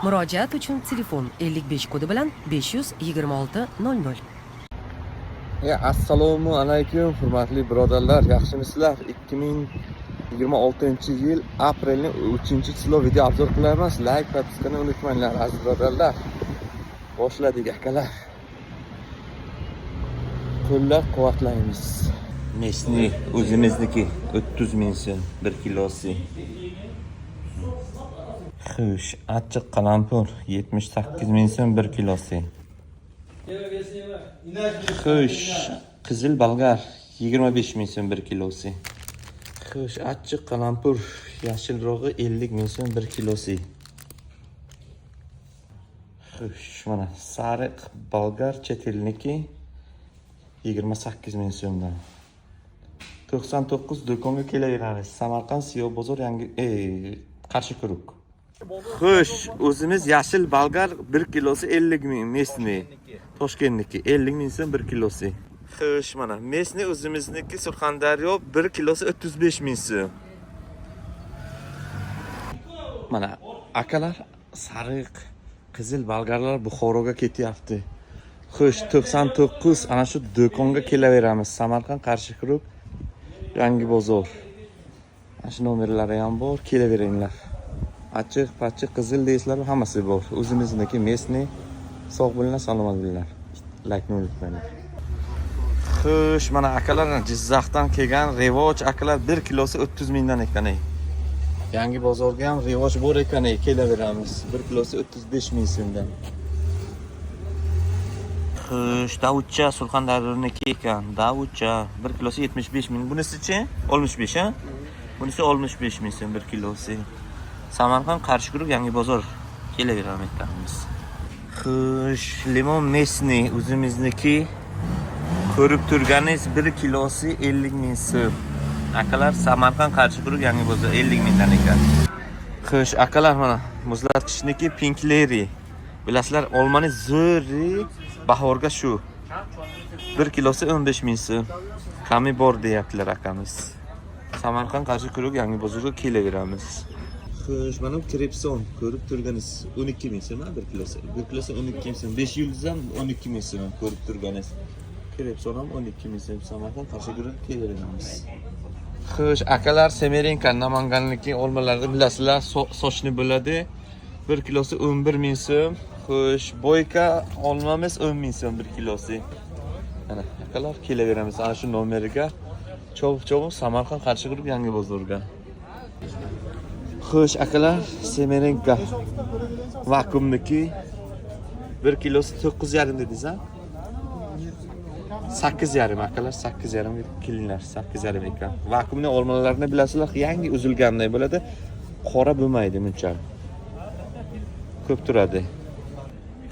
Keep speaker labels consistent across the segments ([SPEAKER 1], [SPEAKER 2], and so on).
[SPEAKER 1] Murojaat uchun telefon 55 kodi bilan 526 00.
[SPEAKER 2] Assalomu alaykum, hurmatli birodarlar, yaxshimisizlar? 2026-yil aprelning 3-chilo video obzor qilamiz. Like va подпискani unutmanglar, aziz birodarlar. Boshladik, akalar. Qo'llab-quvvatlaymiz. Mesni o'zimizniki 30 ming so'm 1 kilosi. Xo'sh, achchiq qalampir 78 ming so'm 1 kilosi. Xo'sh, qizil balgar 25 ming so'm 1 kilosi. Xo'sh, achchiq qalampir yashilrog'i 50 ming so'm 1 kilosi. Xo'sh, mana sariq bolgar chet elniki 28 ming so'mdan. 99 do'konga kelaveramiz. Samarqand Siyo bozor yangi Qarshi Quruq. Xo'sh, o'zimiz yashil bolgar 1 kilosi 50 ming mesni. Toshkentniki 50 ming so'm 1 kilosi. Xo'sh, mana mesni o'zimizniki Surxondaryo 1 kilosi 35 ming so'm. Mana akalar sariq, qizil bolgarlar Buxoroga ketyapti. Xo'sh, 99 ana shu do'konga kelaveramiz. Samarqand Qarshi Quruq yangi bozor. Mana shu nomerlari ham bor, kelaveringlar. Achchiq, pachiq, qizil deysizlar, hammasi bor. O'zimizniki mesni. Sog' bo'linglar, salomat bo'linglar. Laykni unutmanglar. Xo'sh, mana akalar Jizzaxdan kelgan revoj akalar 1 kilosi 30 mingdan ekan. Ey. Yangi bozorga ham revoj bor ekan, ey, kelaveramiz. 1 kilosi 35 ming so'mdan. Xo'sh, Davudcha Surxondaryoniki ekan. Davudcha 1 kilosi 75 ming. Bunisi-chi? 65, ha? Bunisi 65 ming so'm 1 kilosi. Samarqand Qarshi Quruq yangi bozor kelaveramiz ekanmiz. Xo'sh, limon mesni o'zimizniki ko'rib turganingiz 1 kilosi 50 ming so'm. Akalar Samarqand Qarshi Quruq yangi bozor 50 mingdan ekan. Xo'sh, akalar mana muzlatkichniki Pink Lady. Bilasizlar, olmani zo'ri bahorga shu. 1 kilosi 15 ming so'm. Kami bor deyaptilar akamiz. Samarqand Qarshi Quruq yangi bozorga kelaveramiz. Xo'sh, mana bu krepson ko'rib turganingiz 12 ming so'm, ha, 1 kilosi. 1 kilosi 12 ming so'm. 5 yulduz ham 12 ming so'm ko'rib turganingiz. Krepson ham 12 ming so'm. Samarqand Qarshi Quruq kelaveramiz. Xo'sh, akalar Semerinka Namanganniki olmalarni bilasizlar, sochni bo'ladi. 1 kilosi 11 ming so'm. Xo'sh, boyka olmamiz 10 ming so'm 1 kilosi. Mana akalar kelaveramiz ana shu nomeriga. Chop-chop Samarqand Qarshi Quruq yangi bozorga. Xo'sh, akalar Semerinka vakuumniki 1 kilosi 9,5 dedingiz, ha? 8,5 akalar, 8,5 kelinglar, 8,5 ekan. Vakuumni olmalarni bilasizlar, yangi uzilganday bo'ladi. Qora bo'lmaydi buncha. Ko'p turadi.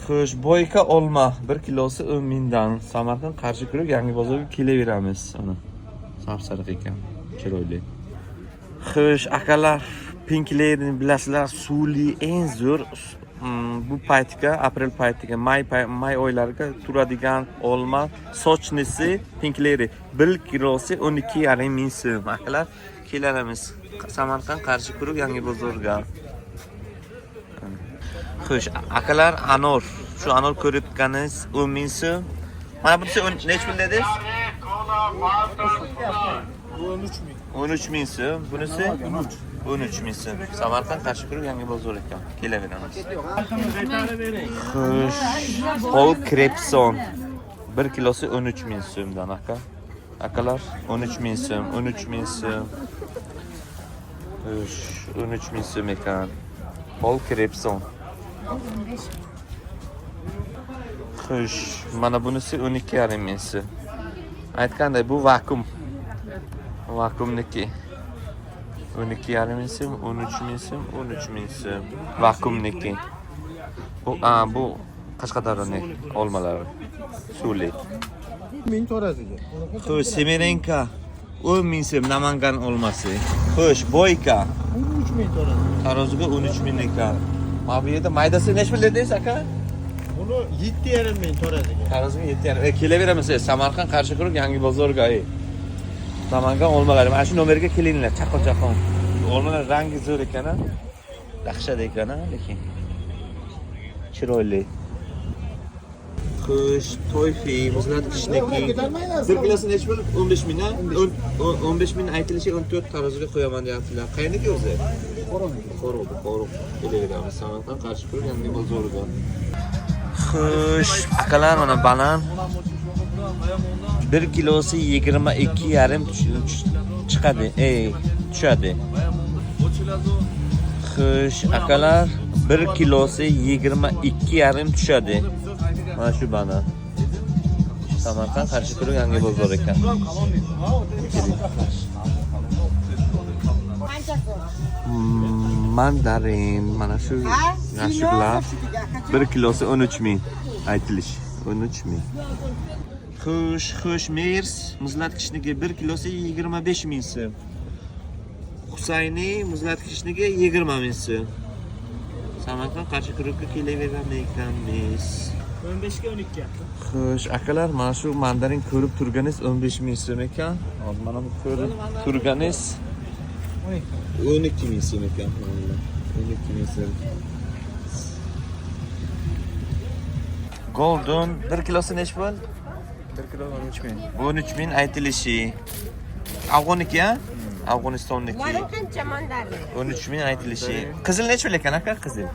[SPEAKER 2] Xo'sh, boyka olma 1 kilosi 10 mingdan. Samarqand Qarshi Quruq yangi bozorga kelaveramiz. Ana. Sap-sariq ekan, chiroyli. Xo'sh, akalar, Pink Lady'ni bilasizlar, suvli eng zo'r bu paytga, aprel paytiga, may oylariga turadigan olma sochnisi Pink Lady 1 kilosi 12,5 ming so'm. Akalar, kelaramiz Samarqand Qarshi Quruq yangi bozorga. Xo'sh, akalar anor. Shu anor ko'rib turganingiz 10 ming so'm. Mana bunisi nechi pul dedingiz? 13 ming so'm. Bunisi 13 ming so'm. Samarqand Qarshi Quruq yangi bozor ekan. Kelaveramiz. Xo'sh, pol krepson 1 kilosi 13 ming so'mdan aka. Akalar 13 ming so'm, 13 ming so'm. Xo'sh, 13 ming so'm ekan. Pol krepson. Xo'sh, mana bunisi 12,5 ming so'm. Aytganday bu vakuum. Vakuumniki. 12,5 ming so'm, 13 ming so'm, 13 ming so'm. Vakuumniki. Bu Qashqadaryoning olmalari. Suvli.
[SPEAKER 3] Ming to'rasiga.
[SPEAKER 2] Xo'sh, Semerenka 10 ming so'm Namangan olmasi. Xo'sh, Boyka
[SPEAKER 3] 13 ming to'rasiga.
[SPEAKER 2] taroziga 13 ming ekan. Mana bu yerda maydasi nechi pul dedingiz aka?
[SPEAKER 3] Buni 7,5 ming to'rasiga.
[SPEAKER 2] Taroziga 7,5. Kelaveramiz, Samarqand Qarshi Quruq yangi bozorga. Namangan olmalari. Mana shu nomerga kelinglar, chaqon chaqon. Olmalar rangi zo'r ekan a. Dahshat ekan a, lekin. Chiroyli. Xo'sh, toyfi, muzlatkichniki. Bir kilosi nechi pul? 15 ming, a? 15 ming aytilishi, 14 taroziga qo'yaman deyaptilar. Qayerniki o'zi? Qo'rg'u, Qo'rg'u. Kelaveramiz. Samarqand Qarshi ko'rgan yangi bozoriga. Xo'sh, akalar, mana banan. 1 kilosi 22,5 chiqadi. Ey, tushadi. Xo'sh, akalar, 1 kilosi 22,5 tushadi. Mana shu banan. Samarqand Qarshi ko'rgan yangi bozor ekan. Mandarin, mana shu yashiklar 1 kilosi 13 ming aytilish. 13 ming. Xush, xush mers muzlatkichniki 1 kilosi 25 ming so'm. Husayni muzlatkichniki 20 ming so'm. Samarqand Qarshi ko'rikka kelaveramiz ekanmiz.
[SPEAKER 4] 15 ga 12.
[SPEAKER 2] Xo'sh, akalar, mana shu mandarin ko'rib turganingiz 15 ming so'm ekan. Hozir mana bu ko'rib turganingiz 12 ming so'm ekan. 12 ming so'm. Golden 1 kilosi nechi pul?
[SPEAKER 5] 1 kilo 13 ming.
[SPEAKER 2] 13 ming aytilishi. Afg'onniki, a? Afg'onistonniki.
[SPEAKER 1] Qancha mandarin?
[SPEAKER 2] 13 ming aytilishi. Qizil nechi pul ekan aka, qizil?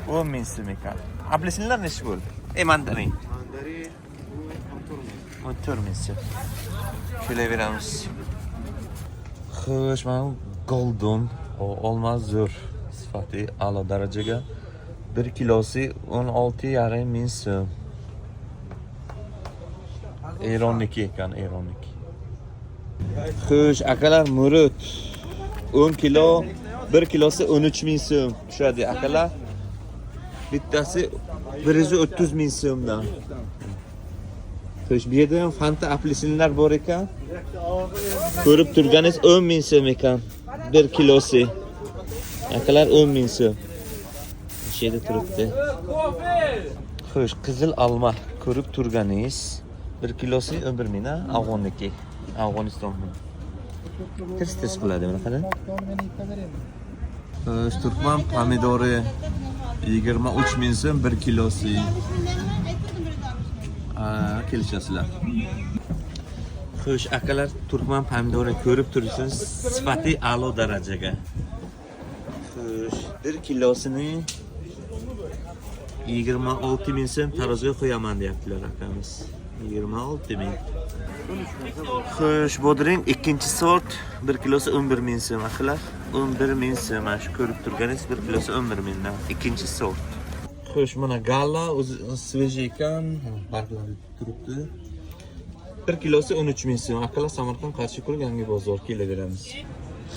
[SPEAKER 2] 10 ming so'm ekan. Apelsinlar nechi pul? Ey, mandarin.
[SPEAKER 5] Mandarin
[SPEAKER 2] 14 ming so'm. Kelaveramiz. Xo'sh, mana bu golden olma zo'r. Sifati a'lo darajaga. 1 kilosi 16,5 ming so'm. Eronniki ekan, Eronniki. Xo'sh, akalar, murut 10 kilo, 1 kilosi 13 ming so'm tushadi akalar. Bittasi 130 ming so'mdan. Xo'sh, bu yerda ham Fanta apelsinlar bor ekan. Ko'rib turganingiz 10 ming so'm ekan 1 kilosi. Akalar 10 ming so'm. Shu yerda turibdi. Xo'sh, qizil alma ko'rib turganingiz 1 kilosi 11 ming, a? Afg'onniki. Afg'onistonning. Tirs tirs qiladi mana qara. Xo'sh, turkman pomidori 23 ming so'm 1 kilosi. Kelishasizlar. Xo'sh, akalar, turkman pomidori ko'rib turibsiz, sifati a'lo darajaga. Xo'sh, 1 kilosini 26 ming so'm taroziga qo'yaman deyaptilar akamiz. 26 ming. Xo'sh, bodring ikkinchi sort 1 kilosi 11 ming so'm akalar. 11 ming so'm, mana shu ko'rib turganingiz 1 kilosi 11 mingdan ikkinchi sort. Xo'sh, mana gala o'zi svejiy ekan, barglari turibdi. 1 kilosi 13 ming so'm. Akalar, Samarqand Qarshi ko'rib yangi bozor kelaveramiz.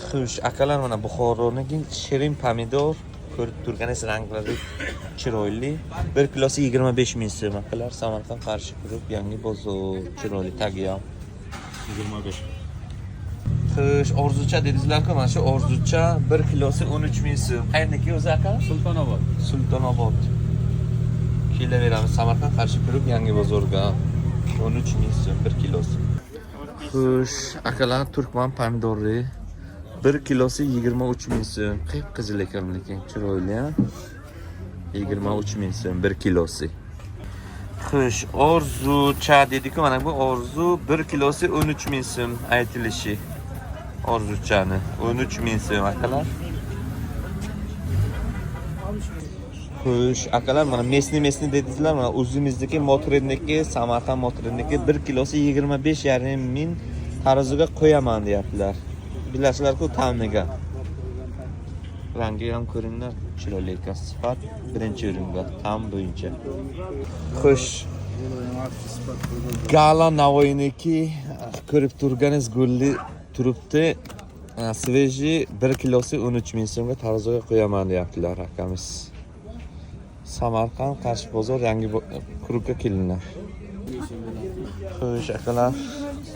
[SPEAKER 2] Xo'sh, akalar, mana Buxoroniki shirin pomidor ko'rib turganingiz ranglari chiroyli. 1 kilosi 25 ming so'm akalar. Samarqand Qarshi ko'rib yangi bozor, chiroyli tagi ham 25. Xo'sh, orzucha dedingizlar-ku, mana shu orzucha 1 kilosi 13 ming so'm. Qayerniki o'zi aka?
[SPEAKER 5] Sultonobod.
[SPEAKER 2] Sultonobod. Kelaveramiz Samarqand Qarshi ko'rib yangi bozorga. 13 ming so'm 1 kilosi. Xo'sh, akalar, turkman pomidori 1 kilosi 23 ming so'm. Qip qizil ekan lekin chiroyli, ha? 23 ming so'm 1 kilosi. Xo'sh, orzucha dedik-ku, mana bu orzu 1 kilosi 13 ming so'm aytilishi. Orzuchani 13 ming so'm akalar. Xo'sh, akalar, mana mesni dedingizlar, mana o'zimizniki Motrenniki, Samarqand Motrenniki 1 kilosi 25,5 ming taroziga qo'yaman deyaptilar. Bilasizlar-ku ta'miga. Rangi ham ko'ringlar, chiroyli ekan, sifat birinchi o'rinda, ta'm bo'yicha. Xo'sh, Gala Navoiyniki ko'rib turganingiz gulli turibdi. Svejiy 1 kilosi 13 ming so'mga taroziga qo'yaman deyaptilar akamiz. Samarqand Qarshi bozor yangi kurukka kelinglar. Xo'sh, akalar,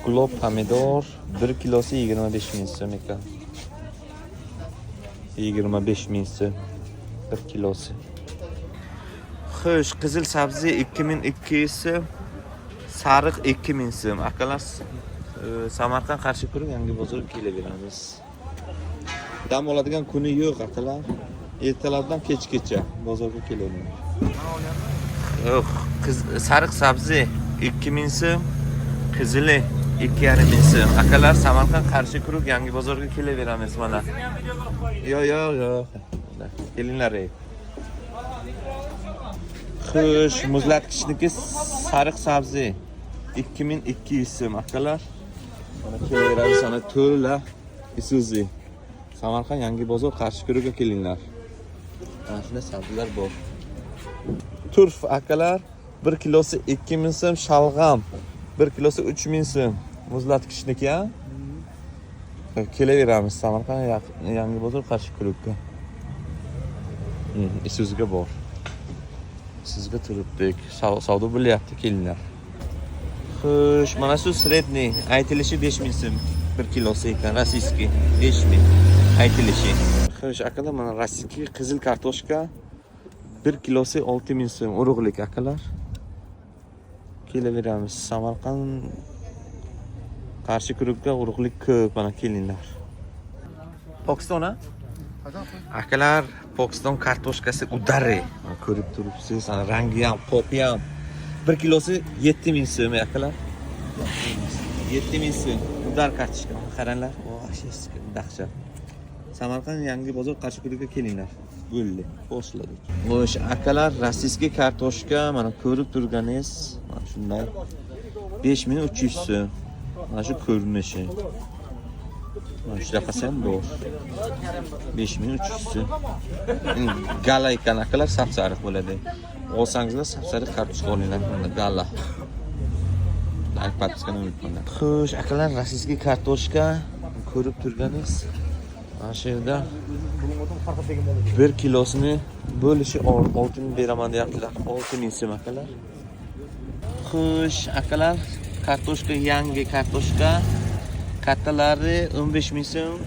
[SPEAKER 2] gulob pomidor 1 kilosi 25 ming so'm ekan. 25 ming so'm 1 kilosi. Xo'sh, qizil sabzi 2200 so'm, sariq 2000 so'm. Akalar, Samarqand Qarshi ko'rib, yangi bozorga kelaveramiz. Dam oladigan kuni yo'q, akalar. Ertalabdan kechgacha bozorga kelaveramiz. Yo'q, qiz, sariq sabzi 2000 so'm, qizili 2,5 ming so'm. Akalar, Samarqand Qarshi Kuruk yangi bozorga kelaveramiz mana. Yo'q, yo'q, yo'q. Kelinglar, ey. Xo'sh, muzlatkichniki sariq sabzi 2200 so'm, akalar. Mana kelaveramiz, ana to'la Isuzu. Samarqand yangi bozor Qarshi Kurukka kelinglar. Mana shunday sabzilar bor. Turf, akalar, 1 kilosi 2000 so'm, shalg'am 1 kilosi 3000 so'm. Muzlatkichniki, ha? Kelaveramiz Samarqand yangi bozor Qarshi Kurukka. Isuzuga bor. Sizga turibdik. Savdo bo'lyapti, kelinglar. Xo'sh, mana shu средний aytilishi 5000 so'm 1 kilosi ekan, российский 5000 aytilishi. Xo'sh, akalar, mana российский qizil kartoshka 1 kilosi 6000 so'm, urug'lik, akalar. Kelaveramiz. Samarqand Qarshi Kurukka urug'lik ko'p, mana kelinglar. Pokiston, ha? Akalar, Pokiston kartoshkasi udari. Mana ko'rib turibsiz, ana rangi ham, qopi ham. 1 kilosi 7000 so'm, akalar. 7000 so'm. Удар kartoshka. Mana qaranglar. Vosh, dahshat. Samarqand yangi bozor Qarshi Kurukka kelinglar. Bo'ldi. Boshladik. Xo'sh, akalar, российский kartoshka mana ko'rib turganingiz, mana shunday 5300 so'm. Mana shu ko'rinishi. Mana shunaqasi ham bor. 5300 so'm. Gala ekan, akalar, sap-sariq bo'ladi. Olsangizlar, sap-sariq kartoshka olinglar. Mana gala. Лайк, подписка ni unutmanglar. Xo'sh, akalar, российский kartoshka ko'rib turganingiz mana shu yerda 1 kilosini bo'lishi 6000 beraman deyaptilar. 6000 so'm, akalar. Xo'sh, akalar, kartoshka, yangi kartoshka kattalari 15 ming so'm,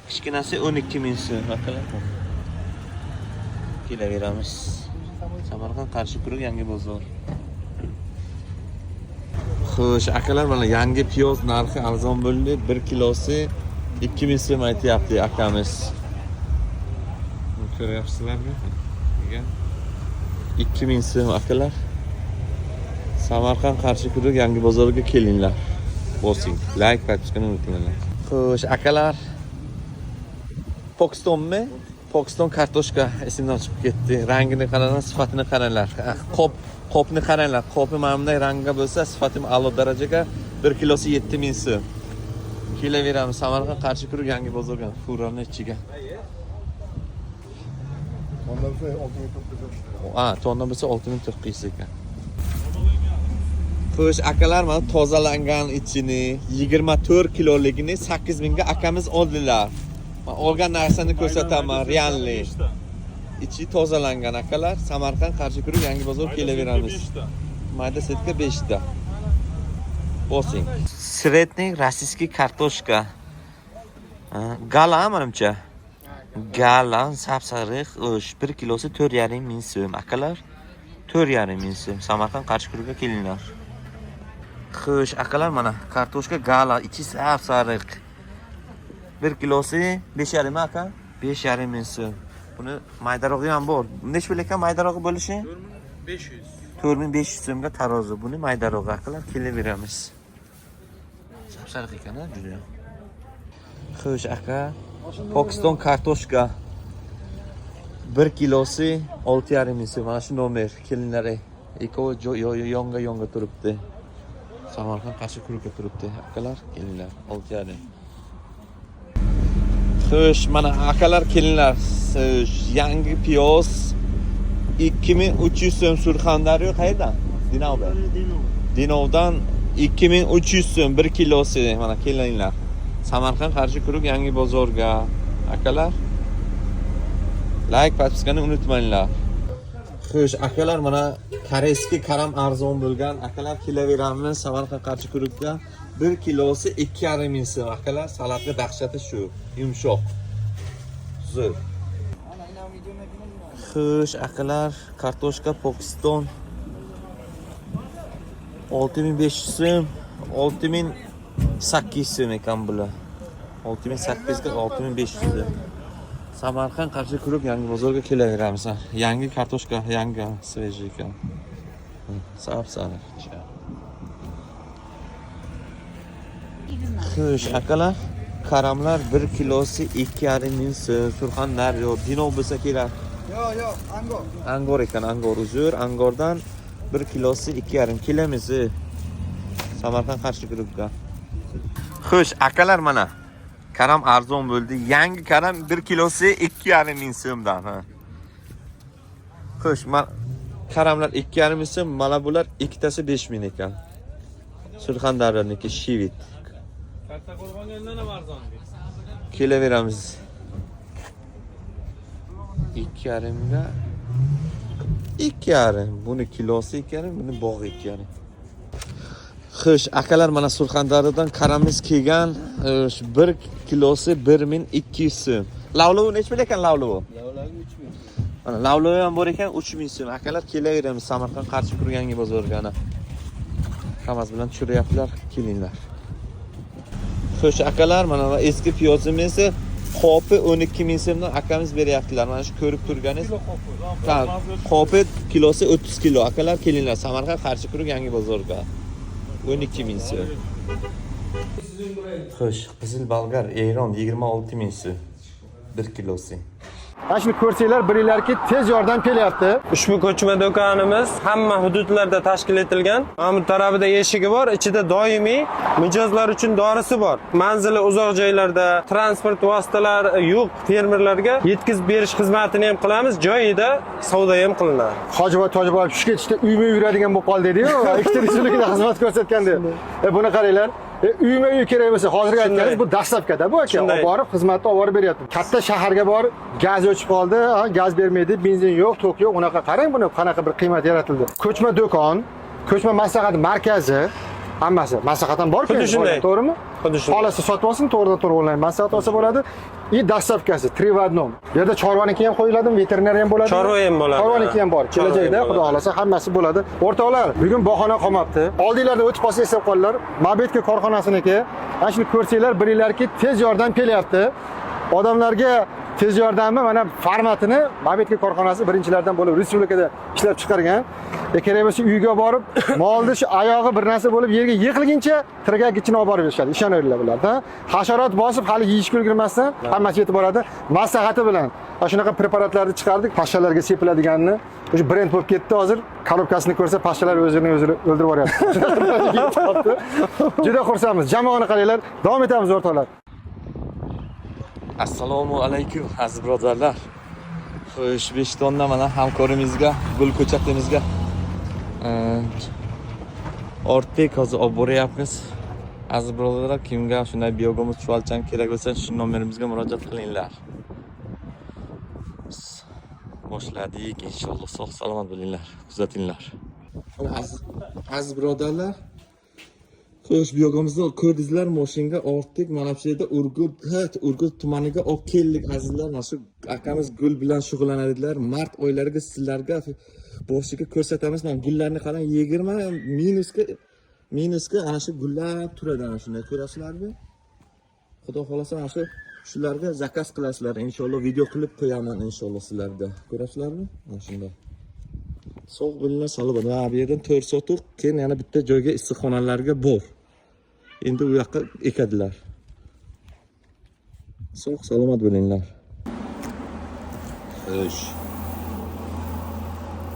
[SPEAKER 2] kichkinasi 12 ming so'm, akalar. Kelaveramiz. Samarqand Qarshi Kuruk yangi bozor. Xo'sh, akalar, mana yangi piyoz narxi arzon bo'ldi. 1 kilosi 2000 so'm aytyapti akamiz. Ko'ryapsizlarmi? Nega? 2000 so'm, akalar. Samarqand Qarshi Kuruk yangi bozorga kelinglar. Bosing. Лайк, подписка ni unutmanglar. Xo'sh, akalar. Pokistonmi? Pokiston kartoshka esimdan chiqib ketdi. Rangini qaranglar, sifatini qaranglar. Ah, qopni qaranglar. Qopi mana bunday rangga bo'lsa, sifati a'lo darajaga. 1 kilosi 7000 so'm. Kelaveramiz Samarqand Qarshi Kuruk yangi bozorga, furani ichiga.
[SPEAKER 3] Tonna bo'lsa 6900.
[SPEAKER 2] Ha, tonna bo'lsa 6900 ekan. Xo'sh, akalar, mana tozalangan ichini 24 kiloligini 8000 ga akamiz oldilar. Man olgan narsani ko'rsataman, реальный. Ichi tozalangan, akalar. Samarqand Qarshi Kuruk yangi bozor kelaveramiz. Mayda setka 5 ta. Bosing. Средний российский kartoshka. Ha, gala manimcha. Gala sap-sariq, o'sh 1 kilosi 4,5 ming so'm, akalar. 4,5 ming so'm. Samarqand Qarshi Kurukka kelinglar. Xo'sh, akalar, mana kartoshka gala, ichi sap-sariq. 1 kilosi 5,5 aka? 5,5 ming so'm. Buni maydarog'i ham bor. Necha pul ekan maydarog'i bo'lishi?
[SPEAKER 5] 4500.
[SPEAKER 2] 4500 so'mga tarozi. Buni maydarog'i, akalar, kelaveramiz. Sap-sariq ekan, ha, juda. Xo'sh, aka, Pokiston kartoshka 1 kilosi 6,5 ming so'm. Mana shu nomer, kelinlar. Ikkovi yonga yonga turibdi. Samarqand Qarshi Kurukka turibdi. Akalar, kelinglar, 6,5. Xo'sh, mana akalar, kelinglar. Xo'sh, yangi piyoz 2300 so'm. Surxondaryo qayerdan? Dinovda. Dinovdan 2300 so'm 1 kilosi. Mana kelinglar. Samarqand Qarshi Kuruk yangi bozorga. Akalar, лайк, подписка ni unutmanglar. Xo'sh, akalar, mana корейский karam arzon bo'lgan. Akalar, kelaveramiz Samarqand Qarshi Kurukka. 1 kilosi 2,5 ming so'm, akalar. Salatga dahshati shu, yumshoq. Zo'r. Xo'sh, akalar, kartoshka Pokiston 6500 so'm, 6000 800 so'm ekan bular. 6800 ga 6500 so'm. Samarqand Qarshi klub yangi bozorga kelaveramiz. Ha. Yangi kartoshka, yangi, свежий ekan. Sap sariq. Xo'sh, akalar, karamlar 1 kilosi 2,5 ming so'm. Surxondaryo, Dino bo'lsa kerak.
[SPEAKER 3] Yo'q, yo'q, angor.
[SPEAKER 2] Angor ekan, angor uzr. Angordan 1 kilosi 2,5 kilamiz. Samarqand Qarshi klubga. Xo'sh, akalar mana karam arzon bo'ldi. Yangi karam 1 kilosi 2,5 ming so'mdan, ha. Xo'sh, karamlar 2,5 ming so'm, mana bular ikkitasi 5 ming ekan. Surxondaryoniki shivit.
[SPEAKER 4] Kattaqo'rg'ondan ham arzon.
[SPEAKER 2] Kelaveramiz. 2,5 ga 2,5. Buni kilosi 2,5, buni bog'i 2,5. Xo'sh, akalar mana Surxondaryodan karamiz kelgan. Xo'sh, 1 kilosi 1200 so'm. Lavlovi necha pul ekan lavlovi?
[SPEAKER 5] Lavlabi 3000.
[SPEAKER 2] Mana lavlovi ham bor ekan 3000 so'm. Akalar kelaveramiz Samarqand Qarshi quruq yangi bozorga ana. Kamaz bilan tushiryaptilar, kelinglar. Xo'sh, akalar mana bu eski piyozimiz qopi 12 ming so'mdan akamiz beryaptilar. Mana shu ko'rib turganingiz. Ha, qopi kilosi 30 kilo. Akalar kelinglar Samarqand Qarshi quruq yangi bozorga. 12 ming so'm. Xo'sh, qizil bolgar Eron 26 ming so'm. 1 kilosi.
[SPEAKER 3] Mana shuni ko'rsanglar bilinglarki, tez yordam kelyapti.
[SPEAKER 4] Ushbu ko'chma do'konimiz hamma hududlarda tashkil etilgan. Mana bu tarafida eshigi bor, ichida doimiy mijozlar uchun dorisi bor. Manzili uzoq joylarda, transport vositalari yo'q fermerlarga yetkazib berish xizmatini ham qilamiz, joyida savdo ham qilinadi.
[SPEAKER 3] Hojiboy Tojiboyev tushib ketishda uyma-uy yuradigan bo'lib qoldi dedi-yu, ikkita respublikada xizmat ko'rsatgan deb. Buni qaranglar. Uyma-uy kerak bo'lsa, hozirgi aytganingiz bu dastlabkada bu aka, olib borib xizmatni olib borib beryapti. Katta shaharga borib gaz o'chib qoldi, gaz bermaydi, benzin yo'q, tok yo'q, unaqa qarang buni qanaqa bir qiymat yaratildi. Ko'chma do'kon, ko'chma maslahat markazi, hammasi maslahat ham bor-ku,
[SPEAKER 4] Xuddi shunday.
[SPEAKER 3] to'g'rimi?
[SPEAKER 4] Xuddi shunday.
[SPEAKER 3] Xohlasa sotib olsin, to'g'ridan to'g'ri onlayn maslahat olsa bo'ladi. И dastlabkasi 3 в 1. Bu yerda chorvaniki ham qo'yiladimi, veterinar ham bo'ladimi?
[SPEAKER 4] Chorva ham bo'ladi.
[SPEAKER 3] Chorvaniki ham bor.
[SPEAKER 4] Chorva ham
[SPEAKER 3] Kelajakda
[SPEAKER 4] bo'ladi.
[SPEAKER 3] xudo xohlasa hammasi bo'ladi. O'rtoqlar, bugun bahona qolmabdi. Oldinglarda o'tib qolsa eslab qolinglar. Mabetga korxonasiniki. Mana shuni ko'rsanglar bilinglarki, tez yordam kelyapti. Odamlarga tez yordamni mana formatini Mabetga korxonasi birinchilardan bo'lib respublikada ishlab chiqargan. Kerak bo'lsa uyga borib, molni shu oyog'i bir narsa bo'lib yerga yiqilguncha tirgak ichini olib borib berishadi. Ishonaveringlar bularda. Hasharot bosib hali yeyishga ulgurmasdan hammasi yetib boradi. Maslahati bilan. Mana shunaqa preparatlarni chiqardik, pashshalarga sepiladiganini. O'sha brend bo'lib ketdi hozir. Korobkasini ko'rsa pashshalar o'zini o'zi o'ldirib yuboryapti. Juda xursandmiz. Jamoani qaranglar. Davom etamiz o'rtoqlar.
[SPEAKER 2] Assalomu alaykum aziz birodarlar. Xo'sh, Beshtonda mana hamkorimizga, gul ko'chatimizga ortdik hozir olib boryapmiz. Aziz birodarlar, kimga shunday biogumus chuvalchang kerak bo'lsa, shu nomerimizga murojaat qilinglar. Biz boshladik, inshaalloh sog' salomat bo'linglar, kuzatinglar. Aziz birodarlar, xo'sh, biogumusni ko'rdingizlar, mashinga ortdik. Mana shu yerda Urgut, ha, Urgut tumaniga olib keldik azizlar. Mana shu akamiz gul bilan shug'ullanadilar. Mart oylariga sizlarga boshiga ko'rsatamiz. Mana gullarni qarang, 20 minusga ana shu gullar turadi ana shunday ko'rasizlarmi? Xudo xohlasa mana shularga заказ qilasizlar. Inshaalloh video qilib qo'yaman inshaalloh sizlarga. Ko'rasizlarmi? Mana shunday. Sog' bo'linglar, salomat. Mana bu yerdan 4 sotuq, keyin yana bitta joyga issiqxonalarga bor. Endi u yoqqa ekadilar. Sog' salomat bo'linglar. Xo'sh.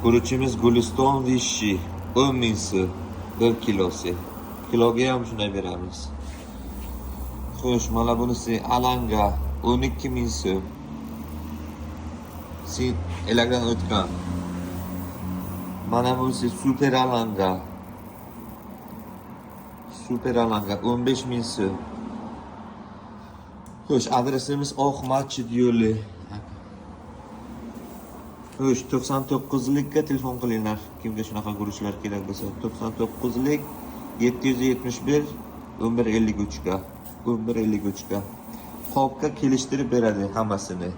[SPEAKER 2] Guruchimiz Guliston Vichy 10 ming so'm 1 kilosi. Kiloga ham shunday beramiz. Xo'sh, mana bunisi alanga 12 ming so'm. Sin elakdan o'tgan. Mana bunisi super alanga. Super alanga 15 ming so'm. Xo'sh, adresimiz Oq Masjid yo'li. Xo'sh, 99likka telefon qilinglar. Kimga shunaqa guruchlar kerak bo'lsa, 99lik 771 1153 ga. 1153 ga. Qopga kelishtirib beradi hammasini.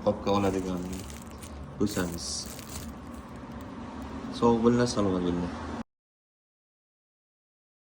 [SPEAKER 2] Qopga oladigan bo'lsangiz. Sog' bo'linglar, salomat bo'linglar.